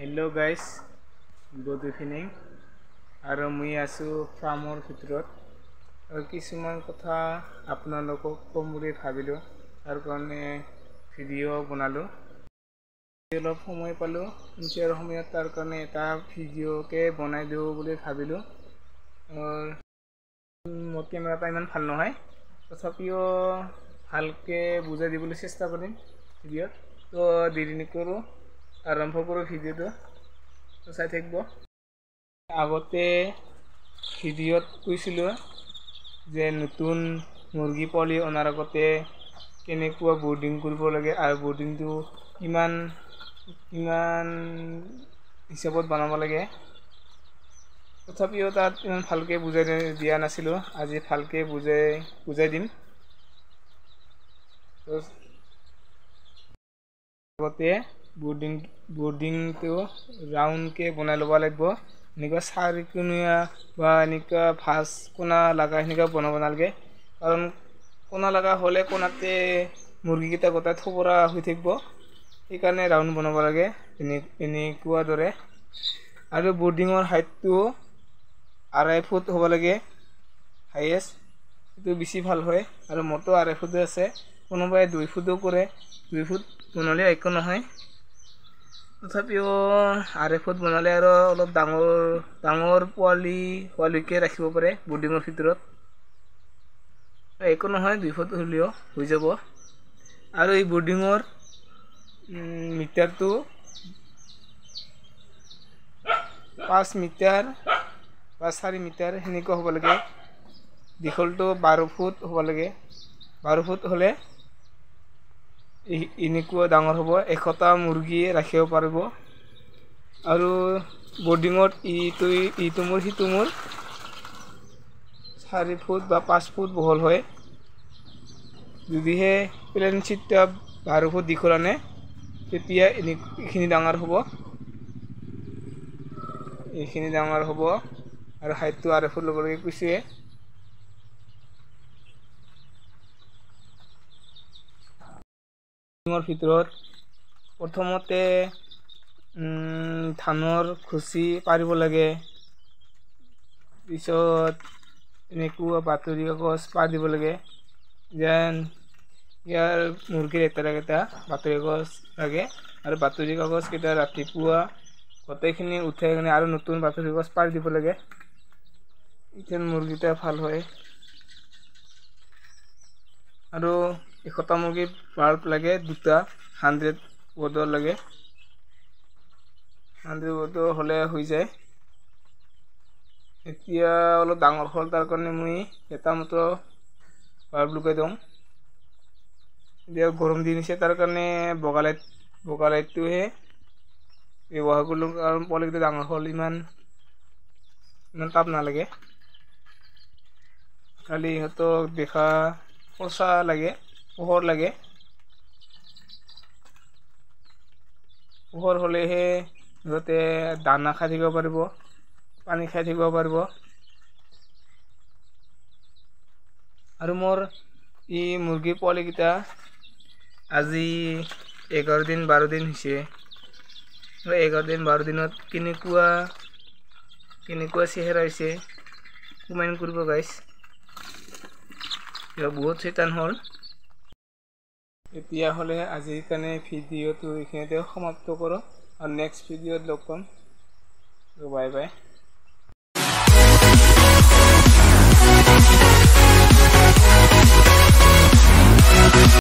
Hello' guys, good evening. আৰু মই আছোঁ ফাৰ্মৰ ভিতৰত আৰু কিছুমান কথা আপোনালোকক ক'ম বুলি ভাবিলোঁ, তাৰ কাৰণে ভিডিঅ' বনালোঁ। অলপ সময় পালোঁ সন্ধিয়াৰ সময়ত, তাৰ কাৰণে এটা ভিডিঅ'কে বনাই দিওঁ বুলি ভাবিলোঁ। মোৰ কেমেৰাটা ইমান ভাল নহয়, তথাপিও ভালকৈ বুজাই দিবলৈ চেষ্টা কৰিম ভিডিঅ'ত। তো দেৰি নকৰোঁ, আৰম্ভ কৰোঁ ভিডিঅ'টো, তো চাই থাকিব। আগতে ভিডিঅ'ত কৈছিলোঁ যে নতুন মুৰ্গী পোৱালি অনাৰ আগতে কেনেকুৱা বৰ্ডিং কৰিব লাগে আৰু বৰ্ডিংটো কিমান কিমান হিচাপত বনাব লাগে। তথাপিও তাত ইমান ভালকৈ বুজাই দিয়া নাছিলোঁ, আজি ভালকৈ বুজাই বুজাই দিম। আগতে বৰ্ডিংটো ৰাউণ্ডকৈ বনাই ল'ব লাগিব। এনেকুৱা চাৰিকোণীয়া বা এনেকুৱা ভাঁজ কোণা লগা সেনেকুৱা বনাব নালাগে, কাৰণ কোণা লগা হ'লে কোণাতে মুৰ্গীকেইটা গোটাই থপৰা হৈ থাকিব। সেইকাৰণে ৰাউণ্ড বনাব লাগে এনেকুৱা দৰে। আৰু বৰ্ডিঙৰ হাইটটো 2.5 ফুট হ'ব লাগে হাইয়েষ্ট, সেইটো বেছি ভাল হয়। আৰু মোৰতো 2.5 ফুটে আছে, কোনোবাই 2 ফুটো কৰে, 2 ফুট বনালে একো নহয়। তথাপিও 2.5 ফুট বনালে আৰু অলপ ডাঙৰ ডাঙৰ পোৱালি হোৱালৈকে ৰাখিব পাৰে বৰ্ডিঙৰ ভিতৰত, একো নহয়, 2 ফুট হ'লেও হৈ যাব। আৰু এই বৰ্ডিঙৰ মিটাৰটো 5 মিটাৰ বা 4 মিটাৰ সেনেকুৱা হ'ব লাগে। দীঘলটো 12 ফুট হ'ব লাগে। 12 ফুট হ'লে এনেকুৱা ডাঙৰ হ'ব, 100টা মুৰ্গী ৰাখিব পাৰিব। আৰু বৰ্ডিঙত ইটো মূৰ সিটো মূৰ 4 ফুট বা 5 ফুট বহল হয়। যদিহে প্লেন চিটটা 12 ফুট দীঘল আনে, তেতিয়া এইখিনি ডাঙৰ হ'ব, এইখিনি ডাঙৰ হ'ব। আৰু হাইটটো 2.5 ফুট ল'ব লাগে কৈছোৱে। ভিতৰত প্ৰথমতে ধানৰ খুচি পাৰিব লাগে, পিছত এনেকুৱা বাতৰি কাগজ পাৰ দিব লাগে, যেন ইয়াৰ মুৰ্গীৰ লেতেৰাকেইটা বাতৰি কাগজ লাগে। আৰু বাতৰি কাগজকেইটা ৰাতিপুৱা গোটেইখিনি উঠাই কিনে আৰু নতুন বাতৰি কাগজ পাৰি দিব লাগে, এতিয়া মুৰ্গীটা ভাল হয়। আৰু 100টা মুৰ্গী বাল্ব লাগে 2টা, 100 ৱাটৰ লাগে, 100 ৱাটৰ হ'লে হৈ যায়। এতিয়া অলপ ডাঙৰ হ'ল, তাৰ কাৰণে মই এটা মাত্ৰ বাল্ব লগাই দিওঁ। এতিয়া গৰম দিন হৈছে, তাৰ কাৰণে বগা লাইটটোহে ব্যৱহাৰ কৰিলোঁ, কাৰণ পোৱালিকেইটা ডাঙৰ হ'ল, ইমান ইমান তাপ নালাগে। খালি ইহঁতক দেখা সঁচা লাগে, পোহৰ লাগে। পোহৰ হ'লেহে সিহঁতে দানা খাই থাকিব পাৰিব, পানী খাই থাকিব পাৰিব। আৰু মোৰ এই মুৰ্গী পোৱালিকেইটা আজি 11 দিন 12 দিন হৈছে। 11 দিন 12 দিনত কেনেকুৱা কেনেকুৱা চেহেৰা হৈছে কমেণ্ট কৰিব গাইছ। বহুত চৈতান হ'ল। তেতিয়াহ'লে আজিৰ কাৰণে ভিডিঅ'টো এইখিনিতে সমাপ্ত কৰোঁ আৰু নেক্সট ভিডিঅ'ত লগ পাম। Bye bye.